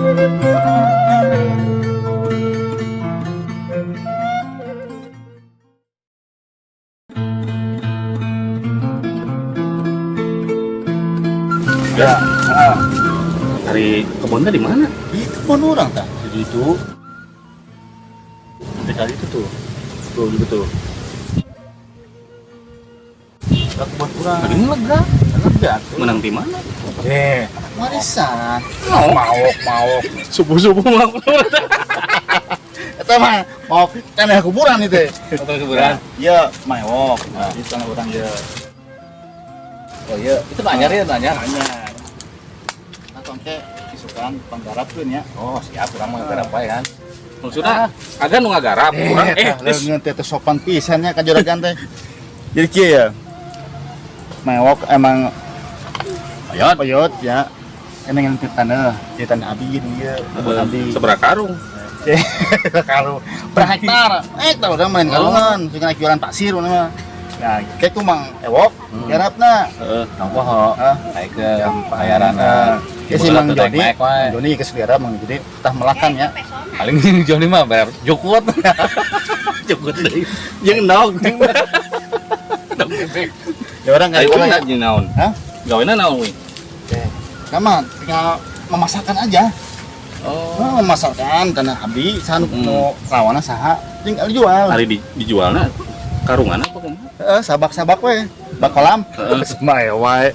Ya, ah. Ari kebunnya di mana? Di kebun orang tah. Jadi itu. Sampai kali itu tuh. Tuh gitu tuh. Ke kebun urang. Tadi lega. Lega tuh. Menang di mana? Eh, warisan. Oh. Maok, maok. Subuh-subuh mah. Eta mah maok tanah kuburan itu. Atau kuburan. Iya, maok. Nah, itu tanah urang ya. Oh iya, itu anyar ya, anyar. Anyar. Nah, tongke isukan panggarapkeun ya. Oh, siap urang mah garap wae kan. Maksudnya agak nu ngagarap urang leungeun teh teh sopan pisan nya ka juragan teh. Jadi kieu ya. Mewok emang Oyot. oyot ya. Emang yang tanah, di tanah abi gini ya, kebun abi. Seberapa karung? Karung. Per hektar. Hektar udah main karungan, sing jualan pasir urang mah. Nah, kayak ku Mang Ewok, garapna. Heeh. Tong poho. Hah? Naikeun bayaranna. Ya si Mang Joni, Naik wae. Mang Joni geus garap Mang Joni tah melakan ya. Paling Joni mah bayar jukut. Jukut deui. Jeung endog. Ya orang Ayo enggak we jeung naon? Hah? Gawena naon we? Sama, tinggal memasarkan aja. Oh. Oh, memasarkan tanah abdi saha nu lawanna saha tinggal dijual. Ari di, dijualna karungan apa kumaha? Heeh, sabak-sabak we. Bak kolam. Heeh. Semae wae.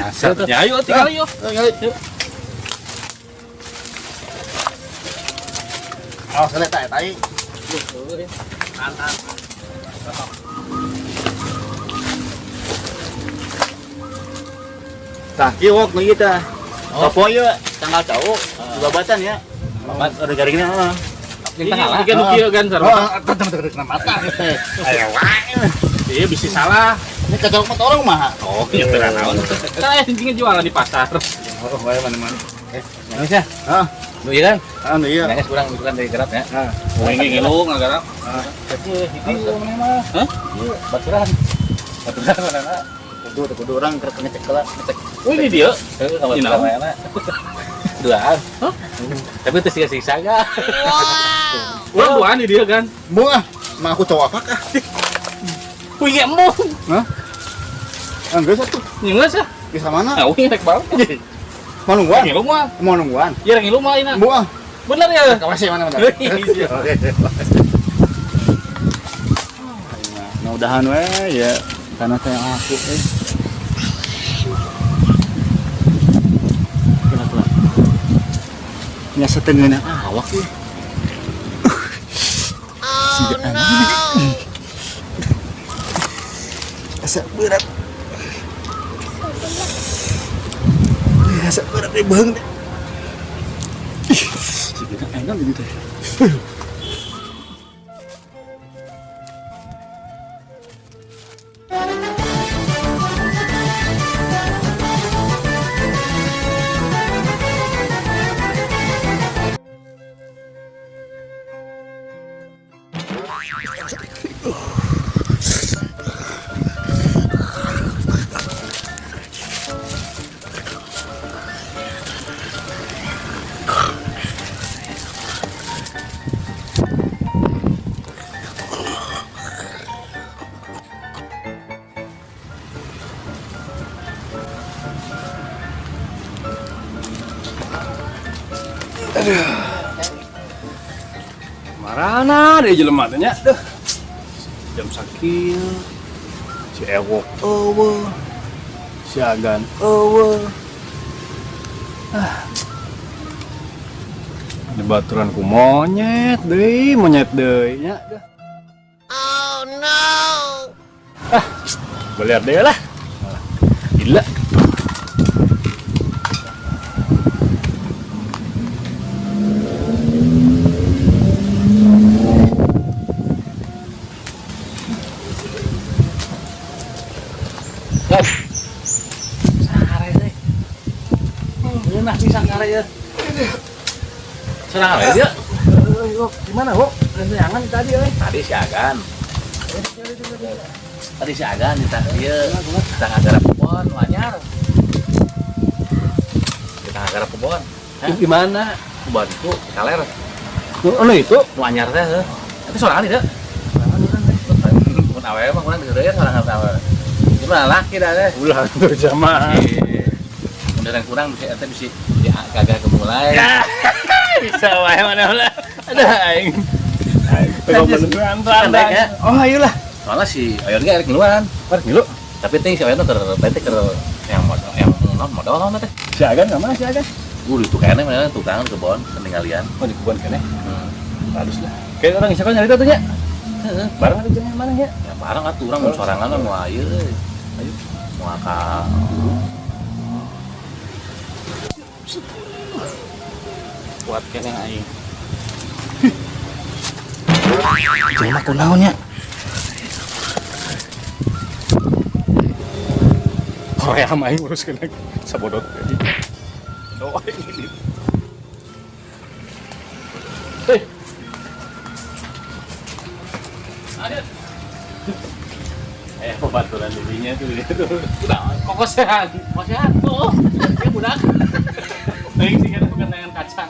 Asal. Ya ayo tinggal ayo. Ayo. Awas lihat tai tai. Tah kieu wok nu ieu tah. Topo ieu tanggal cau babatan ya. Babat. Ada garingnya heeh. Jeung tanggal. Ini kan nu kieu kan sarua. Oh, tetep kena mata teh. Ayo wae. Iya bisa salah. Ini kacau mata orang mah. Oh, iya teu naon. Kan aya anjingnya jualan di pasar. Oh, wae mana-mana. Geus ya. Hah? Nu ieu kan. Ah, nu ieu. Nangis kurang isukan dari garap ya. Nah, Ini ngilu ngagarap. ah. Itu mana mah? Hah? Iya, baturan. Baturan mana? Kudu kudu orang keur ngecek heula, ngecek. Oh, ini dia. Heeh, kawan Ini naon? mana? Duaan. Tapi itu sisa-sisa ga. Urang duaan di dia kan. Embung ah, mah aku cowok apakah? Wih, ge embung. Hah? Ah, geus atuh. Nyeungeus ah. Bisa mana? Nah, wih rek balik. Mau nungguan? Ngilu mah. Mau nungguan? Ya rek ngilu mah ayeuna. Embung ah. Bener ya? Ke WC mana mana? Iya. Nah, udahan we ya tanah teh aku eh. Kena-kena. Nya setengeuna awak ya. Oh no. Asa berat. Asa berat deh beung teh. Ih, sigana enak ini teh. Marana deh jelema teh nya. Duh. Jam sakieu. Si Ewok eueuh. Si Agan eueuh. Ah. Dibaturan ku monyet deui nya. Duh. Oh no. Ah, beliar deui lah. Gila. Sare teh. Ngeunah pisan sare ya. Serang we dia. Gimana, Wok? Rencangan tadi euy. Tadi si Agan. Tadi si Agan di ieu kita ngagarap kebon nu anyar. Kita ngagarap kebon. Di mana? Bantu kaler. Oh, itu Nu anyar teh heuh. Tapi sorangan tidak. Mun awewe mah kurang diseureuyan sorangan awewe. Ieu mah laki dah teh. Ulah tuh jamaah. Mun yang kurang bisa eta bisa kagak kemulai. Bisa wae mana lah. Ada aing. Pendek ya. Oh, ayolah. Soalnya si Oyon ge arek ngiluan. Arek ngilu. Tapi ting si Oyon teh keur yang modal yang non modal naon teh. Si Agan ka mana si Agan? Itu kayaknya mana tukang di kebon ketinggalan. Oh, di kebun kene. Halus lah. Kayak orang isya kan nyarita tuh nya. Heeh. Bareng atuh jeung mana nya? Ya bareng atuh urang mun sorangan mah moal ieu euy. Ayo moal ka guru. Kuat keneh aing. Jelema kunaon nya? Korea mah aing uruskeun sabodot. Oh, ini. Hei. Pembaturan dirinya tuh dia tuh. Kokosehan, kokosehan. Oh, ya budak. Aing sih kan bukan kacang.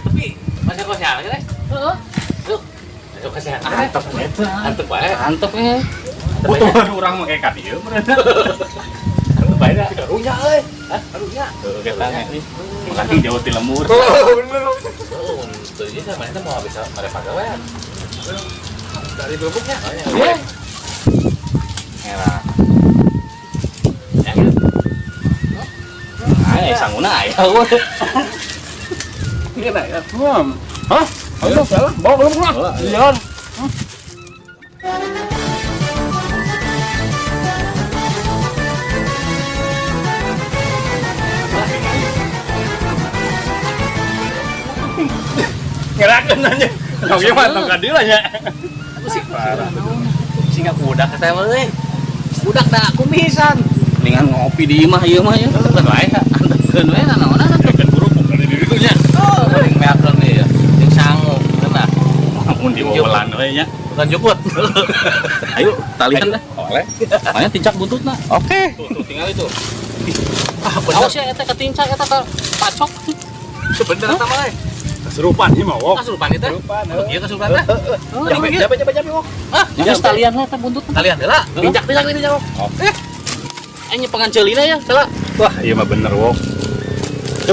Tapi masih kokosehan kan? Heeh. Tuh. Masih kokosehan. Antep eta. Antep wae. Antep ya. Butuhan urang mah kayak ka dieu meureun. Antep bae da. Karunya euy. Hah? Karunya. Heuh, eta nya. Makanya jauh ti lemur. Oh, tuh ini sama itu mau bisa mereka pagawean. Dari bubuknya. Oh, ya. Merah. Ya gitu. Ay, sanguna aya. Ini lah ya. Hah? Ayo, salah. Bawa belum lah. Jalan. Ngerakeun aja. Oke mah tong ka dieu nya. Aku sih parah. Sehingga budak kata mah euy. Budak da kumisan. Mendingan ngopi di imah ieu mah ya. Antepkeun wae ka. Antepkeun we naonan Ngerakeun buruk bukan di ditu nya. Oh, mending meakeun ieu. Jeung sangu geunah. Mun diwewelan we nya. Bukan jukut. Ayo, talian dah. Oleh. Makanya tincak buntutna. Oke. Tuh, tuh tinggal itu. Ah, bener. Awas ya eta ketincak eta ka pacok. Bener eta mah euy. Kesurupan ieu mah, Wok. Kasurupan itu. Kesurupan. Iya kesurupan teh. Oh, Jampe, jampe, jampe, jampe, Wok. Ah, yang talian lah eta buntutna. Talian heula. Tincak-tincak ini jawab. Eh. Ini pengancelina ya, salah. Wah, iya mah bener, Wok.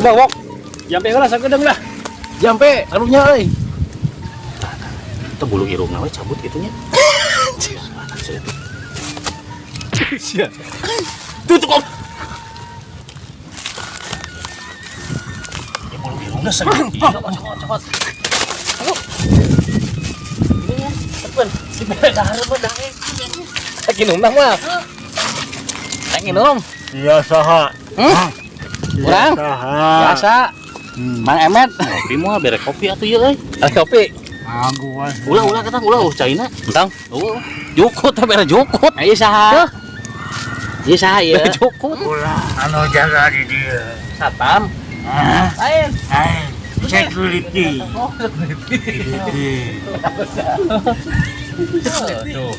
Coba, Wok. Jampe heula sakedeung lah. Jampe, karunya euy. Itu bulu irungna we cabut kitu nya. Sia. Tutup kok. Ya bulu irungna segitu. Cokot, cokot. Ayo. Ini ya, tepen. Dahar mah dahar. Lagi minum mah. Lagi minum. Iya saha. Urang? Saha. Biasa. Mang Emet. Kopi mah bere kopi atuh ieu euy. Ada kopi. Aku Ulah ulah kata ulah caina. Entang. Oh, jukut teh bere jukut. Ayo saha. Ieu saha ieu? Bere jukut. Ulah anu jaga di dia. Satpam. Hah? Lain. Hai, security. Security. Tuh.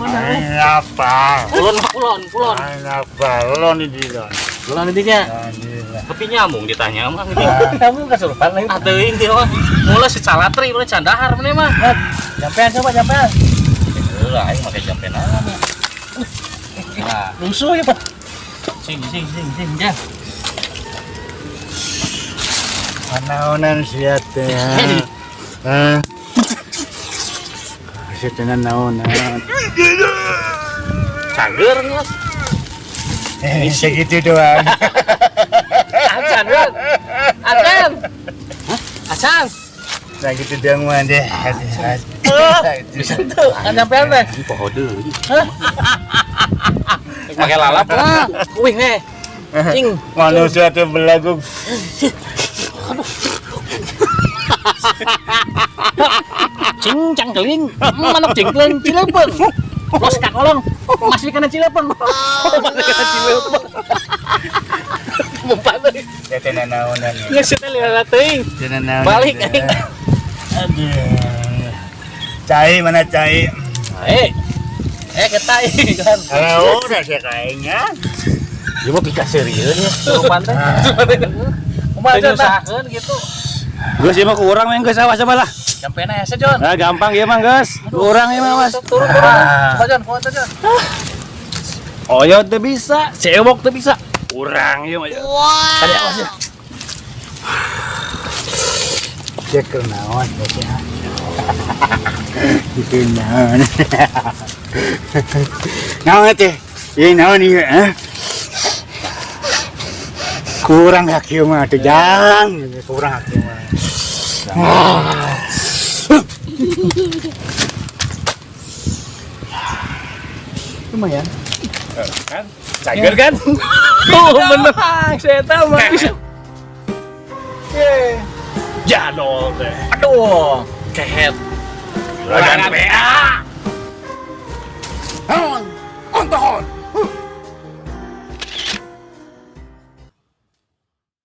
Aing apa? Kulon kulon kulon. Aing apa? Lon di dia. Kulon di dinya. Di Tapi nyambung ditanya mah gitu. Kamu kesurupan lagi. Ah teuing ieu mah. Mulai si calatri mulai candahar maneh mah. Jampean coba jampean. Heula aing make jampean naon ya. Nah, Lusuh ya, Pak. sing sing sing sing jang. Naonan sia teh. Hah? Sia teh naonan. Cager geus. Segitu doang. Acan, Bang. Acan. Hah? Acan. Nah gitu doang mah deh. Bisa tuh, kan jampean teh. Ini poho deui. Make lalap lah. Kuing nih. Cing. Manusia teh belagu. Cing cangkeling, manuk cingkleung cileupeng. Los kakolong, masih kena cileupeng. Masih kena cileupeng. Mumpan euy. Ya teh naonan. Geus teh lila teuing. Teh naonan. Balik aing. Aduh. Cai mana cai? Eh. Eh ketai kan. Kalau udah sih kayaknya. Ieu mah pikaseurieun ya, Surupan teh. Kumaha, Teu Jon, tah? nyusahkeun gitu. Geus ieu mah ku urang we geus, awas apa lah. Jampena hese, Jon. Nah, gampang ieu mah geus. Ku urang ieu mah, Mas. Turun, turun. Coba, Jon, kumaha tuh, Jon? Oyot teu bisa, cewok teu bisa. Urang ieu mah. Wow. Tadi awas ya. Cek naon ya. Itu naon. Naon teh? Ieu naon ieu, eh? Kurang hak ieu mah teh, Jang. Kurang hak ieu mah. Ah. Lumayan. Kan? Cager kan? Oh, bener. Saya tahu mah bisa. Jadol teh. Aduh, kehet. Juragan PA.